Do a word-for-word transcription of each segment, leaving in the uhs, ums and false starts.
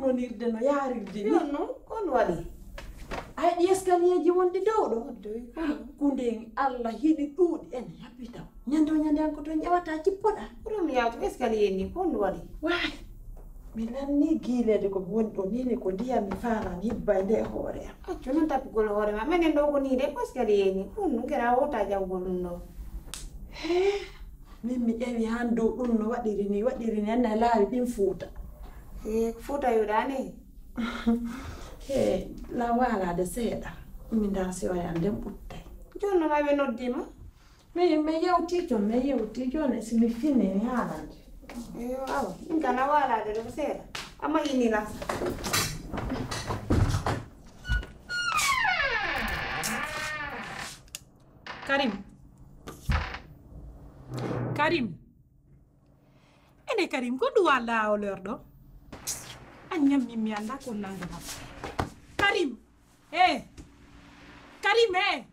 Wonirde no yaarirde ni. Yo non, kon waɗi? Ay, ɗi escalierji wonɗi dow ɗo. Doy kono. Hakkunden Allah hiɗi ɗuuɗi en happita. Ñande o ñande an ko toon ƴewata cippoɗa. Ko ɗum yaatu escalier ni, kon waɗi? Waay. Mi lanni giileede ko woni ɗo ni, ni ko ndiyam mi faalani hibbay nde hoore am. Accu non tappugol hoore ma. Menen ɗo ko ni de, ko escalier ni. Ɗum ɗum kera wota jawgol ɗum ɗo. Hee, min mi ƴeewi han dow ɗum no waɗiri ni, waɗiri ni, anna laawi ɗin Fuuta. Hee, ko Fuuta yuɗa ni? Hee, la waalaade seeɗa. Mi ndaa si oya nden ɓuttay. Jooni no ma ɓe noddi ma? Mi, mi yewti jooni, mi yewti jooni, si mi fini, mi haalande. Yo, awa, min kana waalaade ɗo ko seeɗa. Amma ini la. Karim. Karim. Ene Karim, ko ɗum walla o leer ɗo? An ñammi mi annda ko nanngu ma. Karim. Eh. Karim, eh.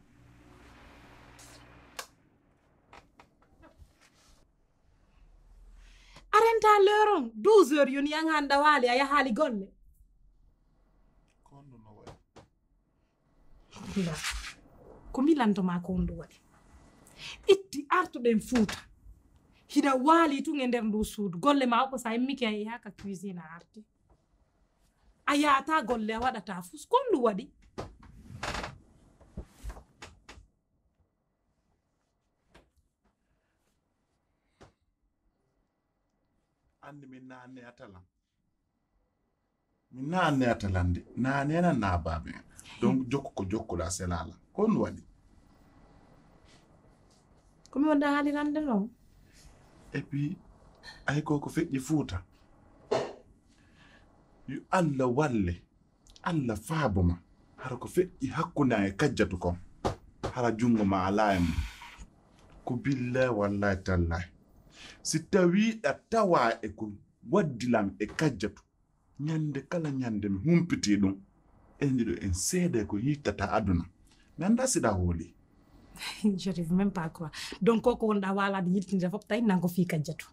A renta leer on, douze heures yoni an hannda waali a yahaali golle. Kono no wayi. Nda, ko mi lanto ma ko honɗum waɗi? Itti artuɗen Fuuta. Hiɗa waali tun e nder ndu suudu. Golle ma o ko sa immike a yaha ka cuisine a arti. A yahata golle a waɗata fus. Ko honɗum waɗi? Anndi min naane a talan. Min naane a talan de. Naane nan na baabe. Donc jokku ko jokkuɗa selala. Ko honɗum waɗi? Ko mi wonda haalirande non. Et puis, ay ko ko feƴƴi Fuuta. Yo Allah walle. Allah faabo ma. Hara ko feƴƴi hakkunde an e Kajjatu kon. Hara junngo ma alaa e mum. Ko billahi wallahi tallahi. Si tawii ɗa tawaa e ko waddi lan e Kajjatu, ñande kala ñande mi humpitii ɗum. En ɗiɗo en seeday ko yittata aduna. Mi anndaa si ɗa hooli. Je n'arrive même pas à croire. Donc, ko ko wonɗa waalaade yiltinde fof, tawi nan ko fii Kajjatu.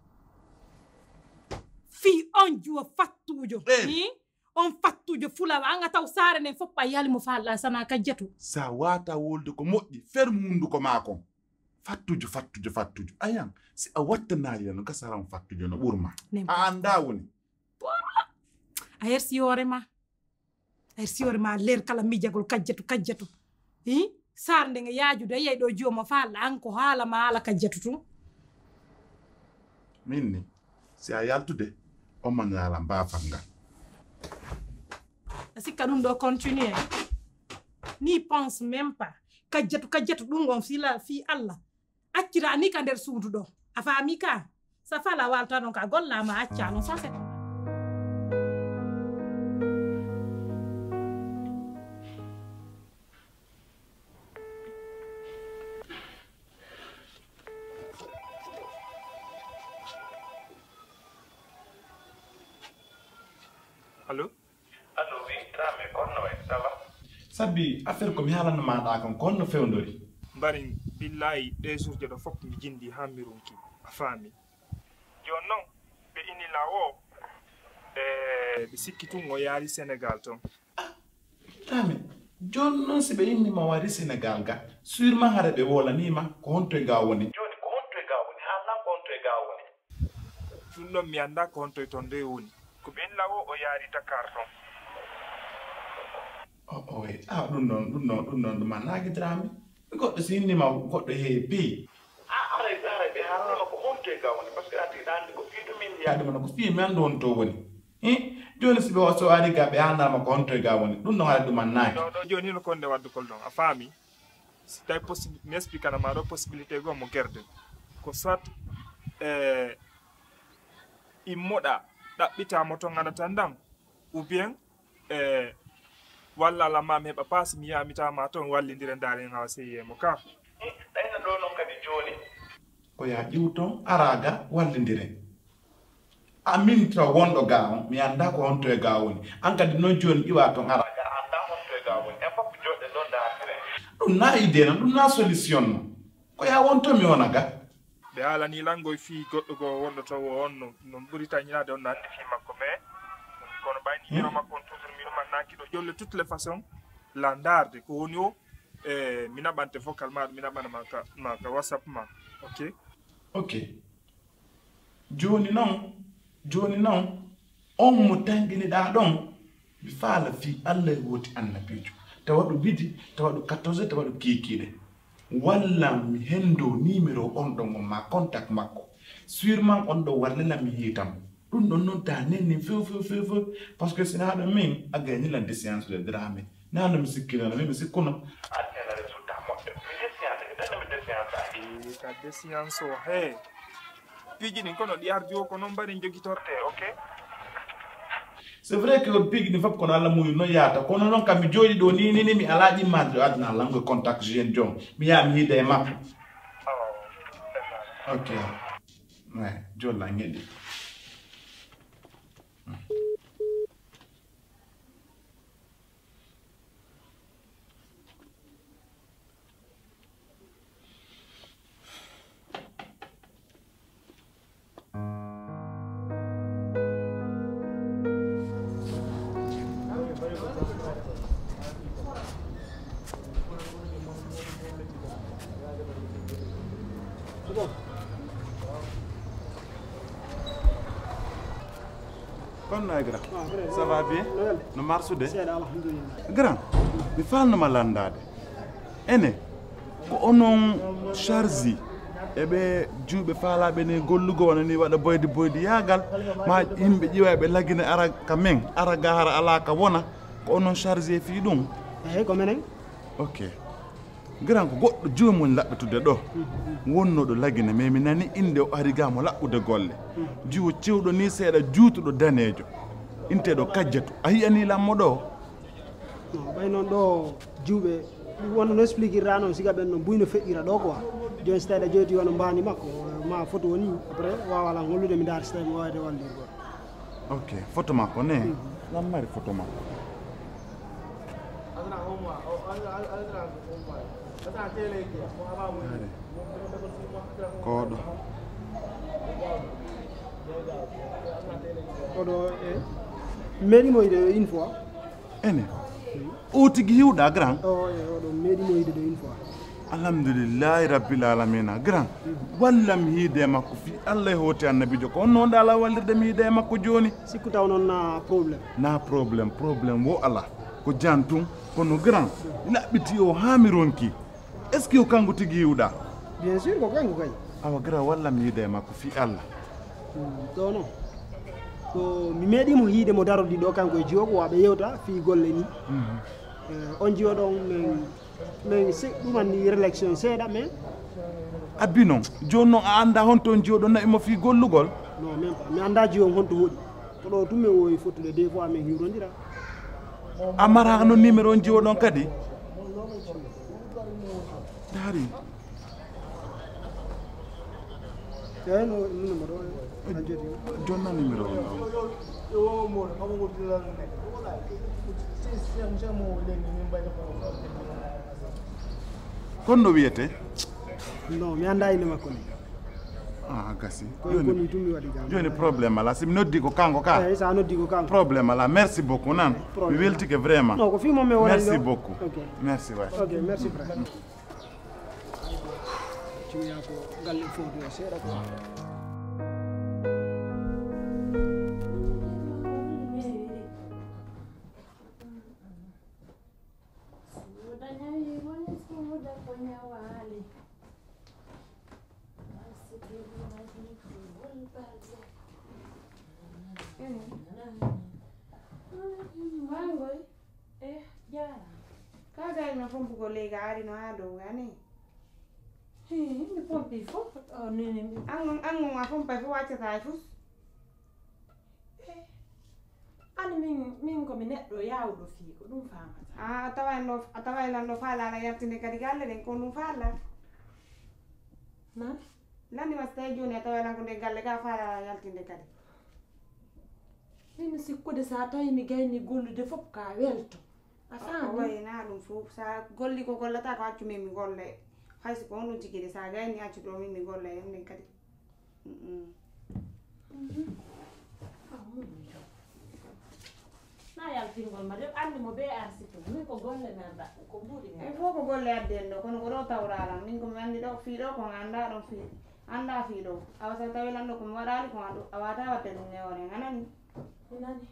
Fii on juwa fattuujo. Eh. Hi? On fattuujo fulawa, an a taw saare nden fof a yaali mo faalɗa sana Kajjatu. Sa wata wolde ko moƴƴi, fermu hunduko maa kon. Fattuujo, fattuujo, fattuujo. Ayan, si a wattanaali lan, gasa ran fattuujo no ɓurma. N'importe A anndaa woni. Quoi? A hersi hoore ma. A hersi hoore ma leer kala miijagol Kajjatu, Kajjatu. Hi? Saare nden e yaajude, a yiyay ɗo jiwo mo faalɗa an ko haala ma haala Kajjatu tun. Min ni, si a yaltude, on man haala mbaafal ngal. A sikka ɗum ɗo continue. Ni pense même pas. Kajjatu, Kajjatu ɗum on fii la, fii Allah. Accira ni ka nder suudu ɗo. A faami ka? Sa fala walta non ka golla ma acca non sa se. Allo? Allo, oui, Dramé, ko honno wayi? Ça va? Sabi affaire ko mi haalanno ma ɗa kon, ko honno fewndori? Mbarin, billahi, ɗe jour je ɗo fof mi jindi haa mi ronki. A faami? Jooni non, ɓe inni lawo, e ɓe sikki tun o yaari Sénégal ton. Ah, Dramé, jooni non si ɓe inni ma wari Sénégal ga, sûrement hara ɓe wolani ma ko honto e ga woni. Jooni ko honto e ga woni? Haalna ko honto e ga woni? Ɗum ɗon mi anndaa ko honto e ton nde woni. Ko ɓen lawo o yaari Dakar ton. O, o, e, a, ɗum ɗon, ɗum ɗon, ɗum ɗon, ɗum annaaki Dramé. Goɗɗo si inni ma goɗɗo he pays. A, aray, aray, ɓe haalnima ko honto e ga woni, parce que ati ɗaande ko fii to min yaade mon, ko fii men ɗon to woni. Hi? Jooni si ɓe o, so ari ga, ɓe haalnama ko honto e ga woni. Ɗum ɗon haɗa ɗum annaaki. Ɗo, ɗo, jooni no konde waddugol ɗon, a faami? Si tawi possi-, mi expliquana ma ɗo possibilité goo mo gerde. Ko soit, eh, immoɗa, ɗaɓɓita mo to nganata ndan, ou bien, eh, walla ala ma mi heɓa paas, mi yaha mi tawa ma ton, wallindire ndaaren hawa seyye mo ka. Ɗayna ɗo non kadi jooni. Ko ya ƴiw ton, ara ga, wallindire. A min taw wonɗo ga on, mi annda ko honto e ga woni. An kadi non jooni ƴiwa ton ara ga, a annda honto e ga woni. En fof joɗɗen ɗon dartire. Ɗum na idée non, ɗum na solution non. Ko ya wonto mi wona ga. Ɓe haalani lan goy fii goɗɗo goo wonɗo to wo on no, no ɓuri tañinaade on no anndi fii makko, mais kono ɓayni Numéro makko on toujours mi ɗumannaaki ɗo. Jolle toutes les façons la ndaarde ko woni o. E mi naɓante vocal ma mi naɓana ma ka ma ka WhatsApp ma. Ok. Ok. Jooni noon, jooni noon, on mo tannginiɗaa ɗon, mi faala fii Alla e wooti annabiijo, tawa ɗo midi, tawa ɗo quatorze, tawa ɗo kiikiiɗe. Wallan mi henndoo niimero on ɗon on maa contact makko. Sûrement on ɗon wallilan mi hiita mo. Ɗum ɗon noon taa nennin few few few few. Parce que si naa ɗum min, a gayni lan déchéance de Dramé. Naa no mi sikkirano, min mi sikkuno. Aɗa nena resultat moƴƴo. Mi déchéance, ɗum mi déchéance. Ka déchéance o, hee. Piiji ɗin kono ɗi ardi o ko noon mbaɗen jogitorte, ok? C'est vrai que on piiji ɗin fof kono Alla muyu noon yahata. Kono noon kam mi jooɗi ɗo ni ni ni mi alaa ɗimmaade ɗo aduna Alla ngo contact jeune joom. Mi yaha mi hiida e makko. Ok. Ouais, jolla ngeɗi. Kono noy grand? Ça va bien? No marsude? Grand, mi faalnoma landaade. Ene, ko onon charge e ɓe juuɓe faalaaɓe ni gollugo wano ni waɗa boydi boydi yaagal, ma yimɓe ƴiwa ɓe lagine ara ka men, ara ga hara alaa ka wona, ko onon charge e fii ɗum? Eyi, ko menen. Ok. Grand ko goɗɗo joomum laɓɓitude ɗo wonnooɗo lagine, mais mi nani innde o ari ga mo laɓɓude golle. Jiwo cewɗo ni seeɗa juutuɗo daneejo. Inteeɗo Kajjatu. A yi'anii lan mo ɗo? Non, ɓay noon ɗo jiwɓe, ɗum wonno no expliquirɗa noon, siga ɓen noon buy no feƴƴira ɗo quoi. Jooni si tawi aɗa joyti wano mbaandi makko, ma photo woni, après waawa lan hollude mi ndaara si tawi mi waawde wallirgol. Ok, photo makko ne? Lan mari photo makko. Koɗo. Koɗo e meɗi mo ide une fois. Ene. O tigi hiwɗa grand. O e oɗo meɗi mo ide de une fois. Alhamdulillahi rabbil alamina grand. Wallam hiide makko fi Allah e hooti annabijo ko on non dala wallirde mi hiide makko joni. Sikku taw non na problème. Na problème, problème wo ala. Ko jan tun kono grand laɓɓiti o haa mi ronki. Est ce que ko kanko tigi yiwɗa? Bien sûr ko kanko kay. Awa grand wallam yiide e makko fi Allah. Ɗo non ko mi meeɗimo hiide mo darodi ɗo kanko e jiwo ko waɓe yewta fi golle ni. Eh, on jiwo ɗon min min ɗuman ni rélection seeɗa mais. Abbi non joni non a anda honto on jiwo ɗo naɓimo fi gollugol? Non même pas mi anda jiwo on honto hoɗi. Ko ɗo tun min wowi fottude des fois min hiwrodira. A marano numéro on jiwo ɗon kadi? Dari. Eyyi no numéro ɗo a joti. Jonna numéro on ɗon. Kon no wiyete? Non mi anda inde makko ni. Ah gasi. Joni problème ala si mi noddi ko kanko ka. Eyyi sa noddi ko kanko. Problème ala merci beaucoup nan. Mi weltike vraiment. Non ko fimo mi wona. Merci beaucoup. Ok. Merci waay. Ok merci frère. Cuuya ko galle fof ɗo seeɗa ko. Suuda ñawi woni suuda ko ñawaali. Mangoy. Eh, jaaraama. Ka gayno fompugol leydi a ari no haa dow ga ni. Hii, mi pompi fof. O nini mi. Angon angon a fompay fof waccata e fus. Eh, ani min min ko mi neɗɗo yawɗo fii ko ɗum faamata. A taway no a taway lan no faalaana yaltinde kadi galle ɗen ko ɗum faala. Man? Lanndi ma so tawi jooni a taway lan ko nde galle ga faalaana yaltinde kadi. Min mi sikkude so a tawi mi gayni gollude fof ka welto. A faami? Wayi na ɗum fof so a golli ko gollata ko accu min mi golla. Hay so ko on ɗum tigi de so a gayni accu ɗo min mi golla e on ɗen kadi. Mm-mm. Mhm. Ah, mun mi jox. Yaltingol ma de, anndi mo bee arsitu. Min ko golle mi arda, ko mbuuɗi mi. Il faut ko golle addi en ɗo, kono ko ɗo tawralan. Min ko mi anndi ɗo, fii ɗo ko annda ɗon fii, annda fii ɗo. Awa sa tawi lanɗo ko mi waɗaali ko andu, a wata waɗde ɗum e hoore, a nani? Mi nani.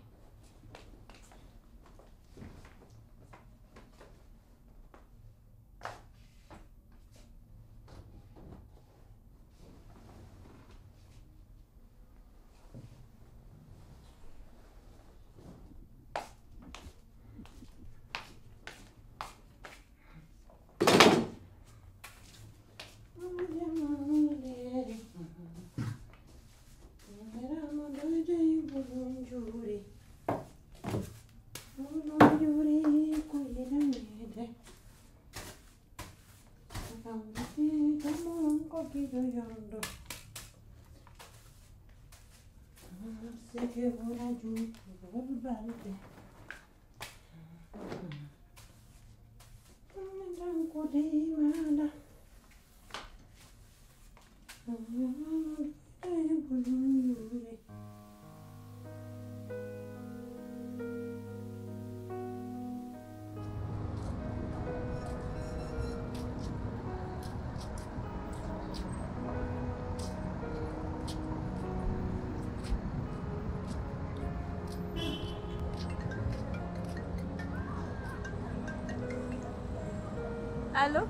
Allo?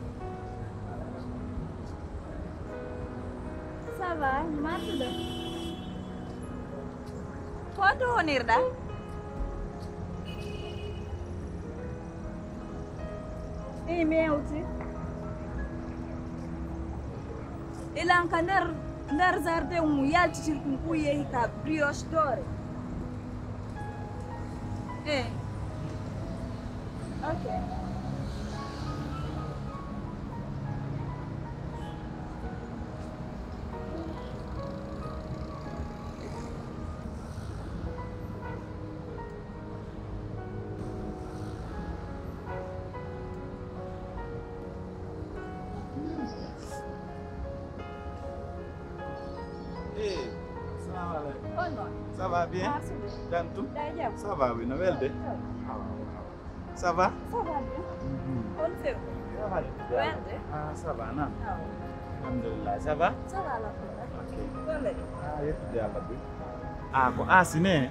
Ça va, Matuɗo? Ko to wonirɗa? Eyi, mi yewti. Ilan ka nder, nder jardin mum yaltitir ɗum ɓuy yehi ka brioche doore. Eh. Ok. Eh, salamu aleykum. On non? Ça va bien? Ah, c'est bien. Dantu? Daa jam? Ça va, oui, no welde? Ah, oui, oui. Ça va? Ça va bien. Mhm. On fait? Ça va, welde? Ah, ça va, non? Ah, oui. Alhamdulillah, ça va? Ça va, alhamdulillah. Ok. Welde? Ah, yettude Allah, bi. Ah, ko Asine?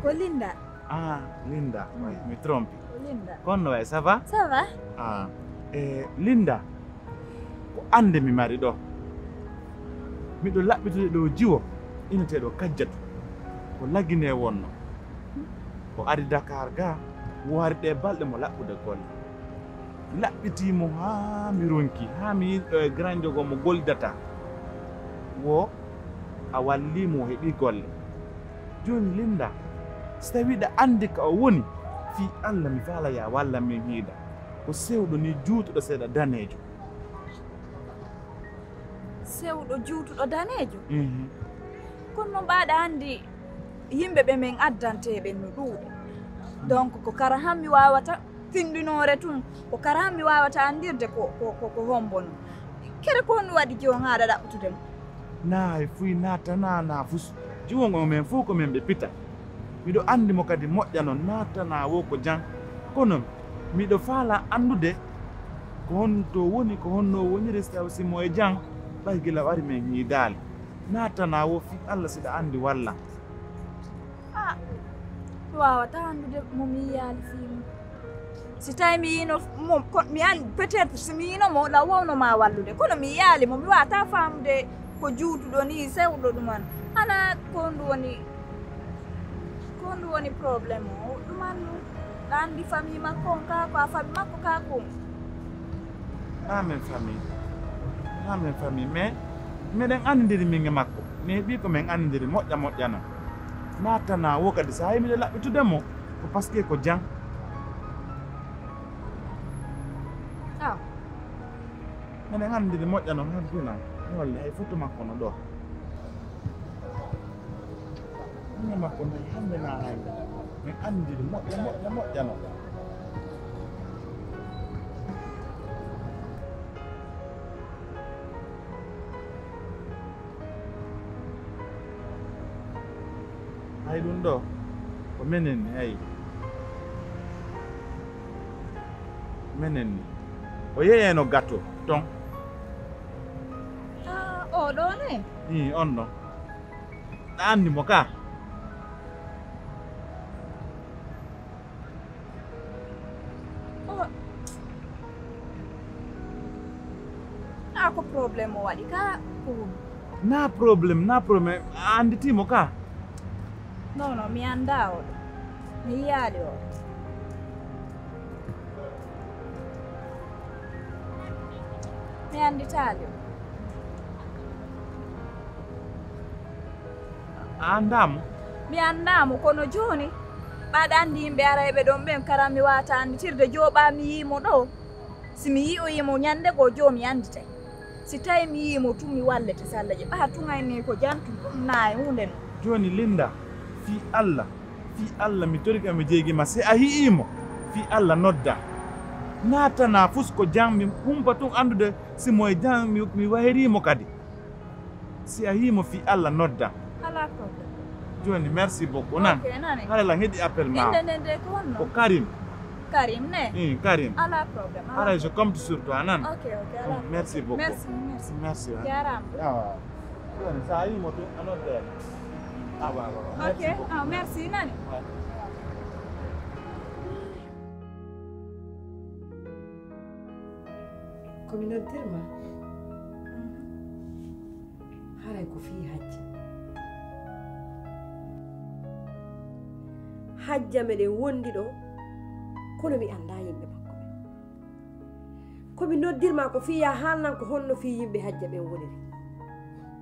Ko Linda. Ah, Linda. Mm. Oui, mi trompe. Ko Linda. Kono wayi, ça va? Ça va. Ah, eh, Linda, ko annde mi mari ɗo. Miɗo laɓɓitude ɗo jiwo, inneteeɗo Kajjatu. Ko Lagine wonno. O ari Dakar ga, o ari ɗe balɗe mo laɓɓude golle. Mi laɓɓitii mo haa mi ronki, haa mi yiɗi ɗo e granjogo mo gollidata. Wo a wallii mo, o heɓii golle. Jooni Linda, so tawii ɗa anndi ka o woni, fii Allah mi faala ya wallan min hiida. Ko sewɗo ni juutuɗo seeɗa daneejo. Sewɗo juutuɗo daneejo? Mhm. Kono no mbaɗa anndi yimɓe ɓe min addantee ɓen no ɗuuɗi. Donc ko kara han mi waawata tinndinoore tun, ko kara han mi waawata anndirde ko, ko, ko, ko hombo non. Kere ko honɗum waɗi jooni aɗa ɗaɓɓutude mo? Naa hay fuy, naa tanaa, naa fus. Jiwongo men fof ko men ɓe pita. Miɗo anndi mo kadi moƴƴa non, naa tanaa wo ko jan. Kono miɗo faala anndude ko honto woni, ko honno woniri, si tawi si mo e jan, ɓay gila o ari men hiidaali. Naa tanaa wo fii Allah si ɗa anndi wallan. Ah, mi waawataa anndude mo mi yiyaali fii mum. Si tawi mi yiino mo, ko, mi an-, peut-être si mi yiino mo, law wawno ma wallude. Kono mi yiyaali mo, mi waawataa faamude ko juutuɗo ni, sewɗo ɗum an. Hana ko honɗum woni, ko honɗum woni problème o? Ɗum an ɗum, ɗa anndi famille makko on kaa ko a famille makko kaa ko? Naa men famille. Naa men famille, mais meɗen anndindiri min e makko. Mi heɓii ko men anndindiri moƴƴa moƴƴa non. Naa tanaa wo kadi, so a yii miɗo laɓɓitude mo, ko parce que ko jan. Aw. Meɗen anndindiri moƴƴa non, han finan. Mi holli hay foto makko no ɗo. Ɗum e makko no hannde naa hannde. Min anndiri moƴƴa, moƴƴa, moƴƴa non. Hay ɗum ɗo, ko menen ni, hay. Menen ni. O yeeyayno gato ton. Ah, o ɗo ne? Ii, on ɗon. A anndi mo ka? O, naa ko problème o waɗi ka ko woni? Naa problème, naa problème. A annditi mo ka? Non, non, mi anndaa oɗo. Mi yiyaali oɗo. Mi annditaali oɗo. A anndaa mo? Mi anndaa mo, kono jooni, ɓaaɗa anndi yimɓe arayɓe ɗon ɓen, karam mi waata annditirde, jooɓaa mi yii mo ɗo. Si mi yi'oyii mo ñannde goo, joo mi annditay. Si tawii mi yii mo tun, mi wallete si Alla jaɓi. Ɓaa tun ay nii ko jantu, ɗun naa e huunde non. Jooni Linda, fii Alla, fii Alla, mi torike, mi jeegi ma. Si a yi'ii mo, fii Alla noddaa. Naa tanaa fus ko jam, mi humpa tun anndude si mo e jam, mi, mi wahirii mo kadi. Si a yii mo fii Alla nodda. Alaa problème. Jooni, merci beaucoup, nan. Ok, nani? Haray lan heɗi appel ma. Innde nden de ko honno? Ko Karim. Karim ne? Ii, Karim. Alaa problème, alaa problème. Haray je compte sur toi, nan. Ok, ok, alaa problème. Merci beaucoup. Merci, merci. Merci, hein. Jaaraama. Awa. Jooni, si a yii mo tun, a nodda en. Awa, awa, awa. Ok, merci beaucoup. Ah, merci, nani? Ouais. Ko mi noddirma? Mhm. Haray ko fii Hajja. Hajja meɗen wondi ɗo, kono mi anndaa yimɓe makko ɓen. Ko mi noddirma ko fii yaa haalnan ko honno fii yimɓe Hajja ɓen woniri,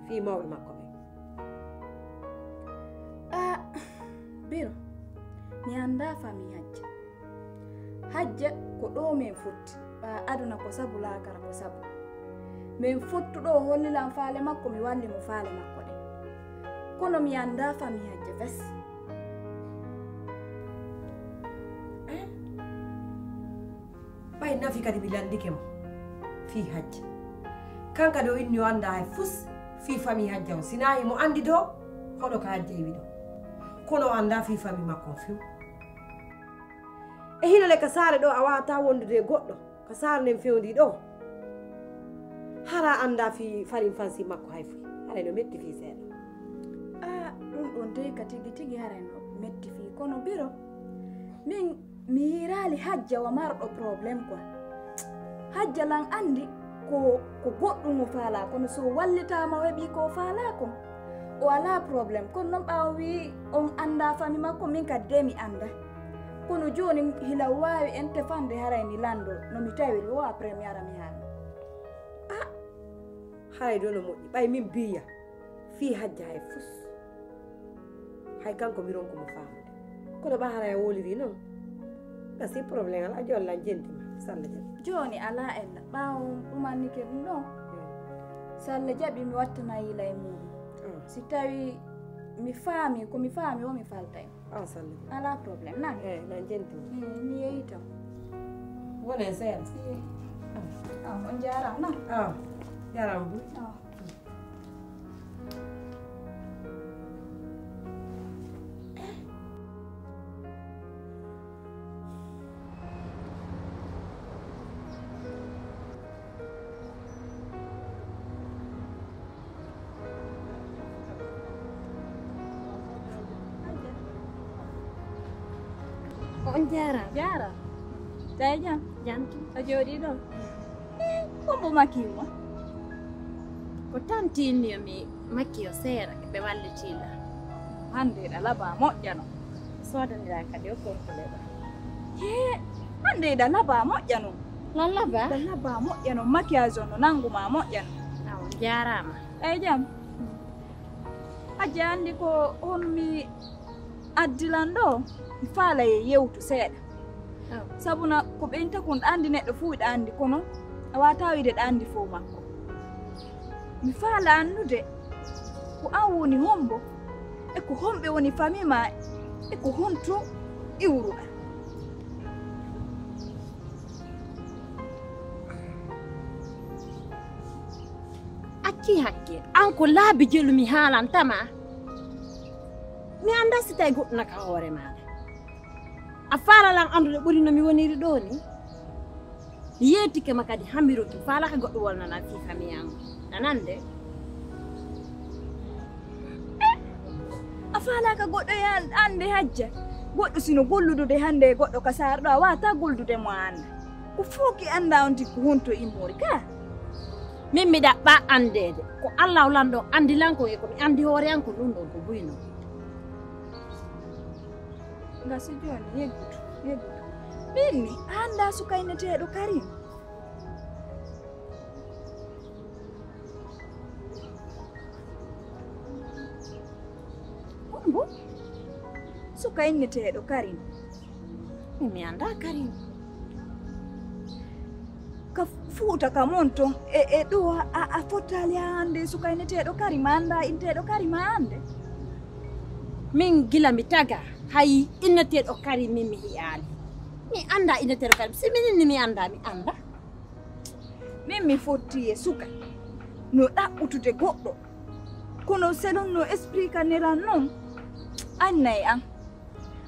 fii mawɓe makko ɓen. Ah, Biro, mi anndaa famii Hajja. Hajja ko ɗoo men fotti, ɓaa aduna ko sabu, laakara ko sabu. Men fottu ɗoo, o holli lan faale makko, mi walli mo faale makko ɗen. Kono mi anndaa famii Hajja fes. Eh? Ɓay nafi kadi mi lanndike mo fii Hajja. Kan kadi o inni o anndaa hay fus fii famii Hajja on. Si naa himo anndi doo, hoɗo ka Hajja iwi ɗoo. Kono o anndaa fii famii makko on few. E hino le ka saare ɗoo a waawataa wondude e goɗɗo ka saare nden fewndii ɗoo. Hara a anndaa fii farin fansi makko hay fuu. Haray no metti fii seeɗa. Ah, ɗun ɗon dey ka tigi tigi haray no metti fii. Kono Biro, min mi yiiraali Hajja wa marɗo problème quoi. Hajja lan anndi ko, ko goɗɗun o faalaa, kono si o wallitaama o heɓii ko o faalaa kon, o alaa problème. Kono non ɓaawo wi'i on anndaa famii makko, min kadi dey mi anndaa. Kono jooni hila waawi en tefande haray mi lanndoo no mi tawiri o, après mi ara mi haalna. Ah! Haray ɗoo no moƴƴi, ɓay min biya fii Hajja hay fus. Hay kanko mi ronku mo faamude. Kono ɓaa haray a wowlirii non. Kasi problème alaa, jooni lan jenti ma, si Alla jaɓi. Jooni alaa ella, ɓaawo on ɗumannike ɗun ɗoo. Hmm. Si Alla jaɓi mi wattanay yila e muuɗun. Hmm. Si tawii mi faamii, ko mi faamii o mi faltay. Ah, salli. Alaa problème, nan. Eh, nan jenti. Eh, mi yehi tan. Wonen seeɗa. Eh. Ah, on jaaraama, nan. Ah, jaaraama buy. Ah. On jaaraama. Jaaraama. Tawi jam? Jam tan. A jooɗii ɗoo? Eh, hombo makki ma? Ko tanti inni yo mi makki yo seeɗa, ɓe wallitii lan. Hannde eɗa labaa moƴƴa non. Soodandiraa kadi o complet ɗoo. Hee, hannde eɗa labaa moƴƴa non. Lan labaa? Eɗa labaa moƴƴa non, maquillage on no nanngu ma moƴƴa non. Awa, jaaraama. Tawi jam? Hajja anndi ko on mi addi lan ɗoo, mi faalay e yewtu seeɗa. Awa. Sabuna ko ɓen takun ɗa anndi neɗɗo fuu ɗa anndi, kono a waawataa wi'ude ɗa anndi fow makko. Mi faala anndude ko an woni hombo, e ko homɓe woni famii maa, e ko honto iwruɗaa. Accii hakke, an ko laabi jelu mi haalanta ma. Mi anndaa si tawi goɗɗum na ka hoore maaɗa. A faala lan anndude ɓuri no mi woniri ɗoo ni? Mi yeetike ma kadi hamiruki, mi faalaaka goɗɗo wolnana fii famille an. Nanande? A faalaaka goɗɗo ya-, ande hajja? Goɗɗo sino golludude hande e goɗɗo ka saare ɗo, a waata golludude mo a anda. Ko fooki anda on tigi ko honto immori ka? Min mi ɗaɓɓa andeede. Ko Allah o lanɗo andi lan ko e ko mi andi hoore an ko ɗum ɗon ko buyno. Nga si jooni, yeggutu, yeggutu. Min ni, a anndaa suka inneteeɗo Karim? Kumbu, suka inneteeɗo Karim. Min mi anndaa Karim. Ka Fuuta ka mon ton, e, e ɗo a, a, a fottaali haa hannde suka inneteeɗo Karim, a anndaa inneteeɗo Karim haa hannde? Min gila mi taga, hay inneteeɗo Karim min mi hiyaali. Mi anndaa inneteeɗo Karim, si minin ni mi anndaa, mi anndaa. Min mi fotti e suka, no ɗaɓɓutude goɗɗo. Kono selon no expliquer neran non, annay an.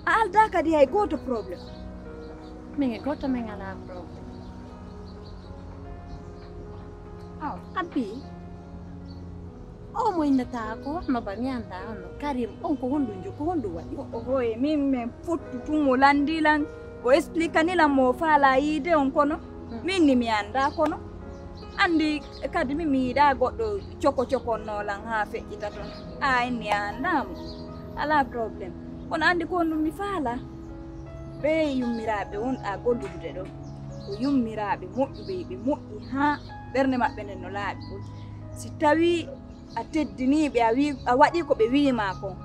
A aldaa kadi hay gooto problème. Min e gooto min alaa problème. Aw, Abi, o mo innata ko honno ba mi anndaa honno. Karim, on ko honɗum jo-, ko honɗum waɗi? O, o hoye min, min fottu tun o lanndii lan, o expliquer ni lan mo o faalaa yiide on kono. Mm. Min ni mi anndaa kono. Anndi kadi min mi yiɗaa goɗɗo coko cokonnoo lan haa feƴƴita ton. A inni a anndaa mo. Alaa problème. Kono anndi ko honɗum mi faalaa? Ɓee yummiraaɓe wonɗaa gollude ɗon, ko yummiraaɓe moƴƴuɓe, ɓe moƴƴi haa ɓernde maɓɓe nden no laaɓi. Si tawii a teddinii ɓe, a wii, a waɗii ko ɓe wii maa kon,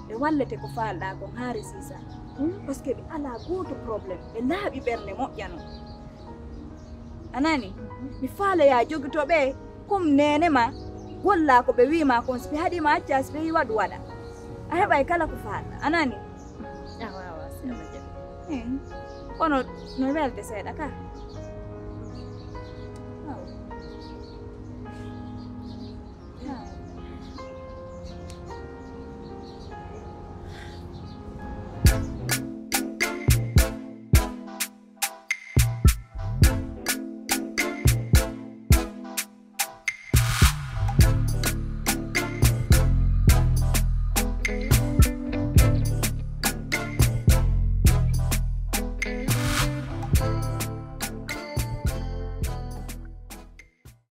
ɓe wallete ko faalɗaa kon haa resisa. Hmm? Parce que ɓe alaa gooto problème, ɓe laaɓi ɓernde moƴƴano. A nani? Mi faala ya jogito ɓe, comme neene ma, gollaa ko ɓe wii maa kon, si ɓe haɗii ma acca, si ɓe wii waɗu waɗa. A heɓay kala ko faalɗaa. A nani? Awa, awa, si Allah jaɓi. Eh, kono no welde seeɗa ka.